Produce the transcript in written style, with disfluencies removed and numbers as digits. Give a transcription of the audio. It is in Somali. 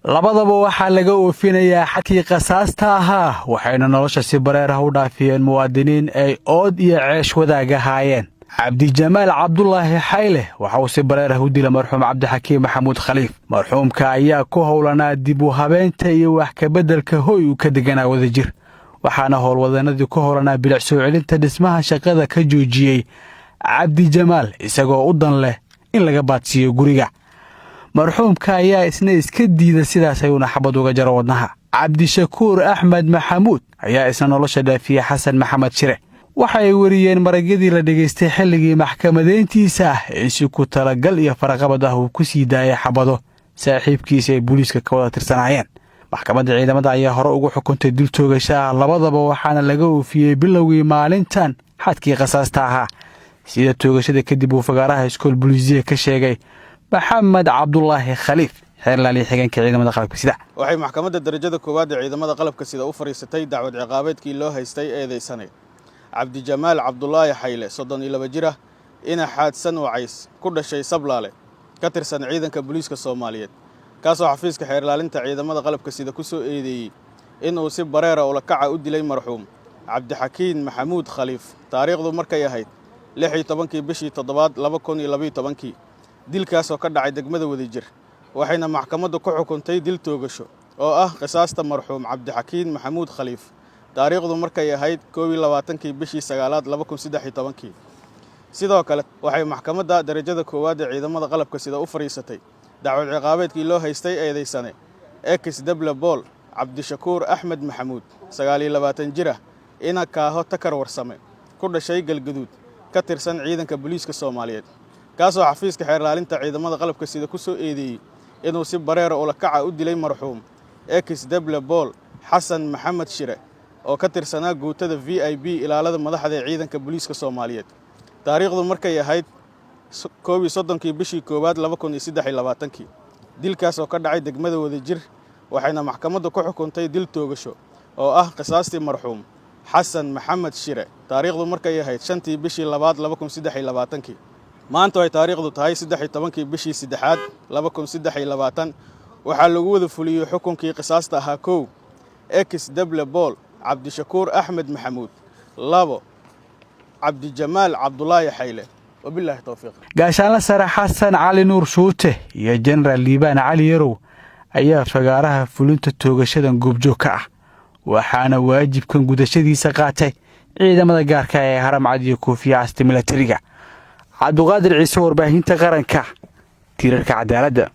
Labadaba waxaa laga oofinayaa xadkii qasaasta ahaa, waxayna nolosha si bareer ah u dhaafiyeen muwaadiniin ay ood iyo ceesh wadaag ahaayeen. Cabdijamaal Cabdulaahi Xayle waxa uu si bareer ah u dila marxuum Cabdixakiim Maxamuud Khaliif. Marxuumka ayaa ku howlanaa dib u habeynta iyo wax kabeddelka hoy uu ka deganaa Wadajir, waxaana howlwadannadii ku howlanaa bilic soo celinta dhismaha shaqada ka joojiyey Cabdijamaal, isagoo u dan leh in laga baadsiiyo guriga. Marxuumka ayaa isna iska diida, sidaas ayuuna xabad uga jaro wadnaha. Cabdishakuur Axmed Maxamuud ayaa isna nolosha dhaafiyey Xasan Maxamed Shire. Waxa ay weriyeen maragyadii la dhegaystay xilligii maxkamadeyntiisa in si ku talagal iyo faraqabad ah uu ku sii daayay xabado saaxiibkiisa ay booliiska ka wada tirsanaayeen. Maxkamadda ciidamada ayaa hore ugu xukuntay dil toogasho ah labadaba, waxaana laga oofiyey bilowgii maalintan xadkii khasaasta ahaa, sida toogashada kadib uu fagaaraha Iskool Buliisiya ka sheegay Maxamed Cabdulaahi Khaliif, xeerlaaliya xigeenka ciidamada qalabka sida. Waxay Maxkamadda Darajada Koowaad ee Ciidamada Qalabka Sida u fadhiisatay dacwad ciqaabeedkii loo haystay eedaysanay Cabdijamaal Cabdulaahi Xayle, 32 jir ah, ina Xaadsan Wacays, ku dhashay Sablaale, ka tirsan Ciidanka Booliiska Soomaaliyeed, kaasoo xafiiska xeerlaalinta ciidamada qalabka sida ku soo eedeeyey inuu si bareera ulakaca u dilay marxuum Cabdixakiin Maxamuud Khaliif, taariikhdu markay ahayd 16-kii bishii toddobaad 2012-kii, dilkaasoo ka dhacay degmada Wadajir. Waxayna maxkamaddu ku xukuntay dil toogasho oo ah qisaasta marxuum Cabdixakiin Maxamuud Khaliif, taariikhdu markay ahayd 21-kii bishii sagaalaad 2013-kii. Sidoo kale, waxay Maxkamadda Darajada Koowaad ee Ciidamada Qalabka Sida u fadhiisatay dacwad ciqaabeedkii loo haystay eedaysane ex dable Bool Cabdishakuur Axmed Maxamuud, 29 jir ah, ina Kaaho Takar Warsame, ku dhashay Galgaduud, ka tirsan Ciidanka Booliiska Soomaaliyeed, kaasoo xafiiska xeerlaalinta ciidamada qalabka sida ku soo eedeeyey inuu si bareera ulakaca u dilay marxuum ex dable Bool Xasan Maxamed Shire oo ka tirsanaa guutada VIP ilaalada madaxda ee Ciidanka Booliiska Soomaaliyeed, taariikhdu markay ahayd 31-kii bishii koowaad 2023-kii, dilkaas oo ka dhacay degmada Wadajir. Waxayna maxkamaddu ku xukuntay dil toogasho oo ah qisaastii marxuum Xasan Maxamed Shire, taariikhdu markay ahayd 5-tii bishii labaad 2023-kii. Maanta ay taariikhdu tahay 13-kii bishii saddexaad 2023, waxaa lagu wada fuliyey xukunkii qisaasta ahaa: 1, ex dable Bool Cabdishakuur Axmed Maxamuud; 2, Cabdijamaal Cabdulaahi Xayle. Wabilaahi towfiiq. Gaashaanla Sare Xasan Cali Nuur Shuute iyo Jenaraal Liibaan Cali Yarow ayaa fagaaraha fulinta toogashadan goobjoog ka ah, waxaana waajibkan gudashadiisa qaatay ciidamada gaarka ee Haramcad iyo koofiya casta milatariga. Cabduqaadir Ciise, Warbaahinta Qaranka, tiirarka cadaaladda.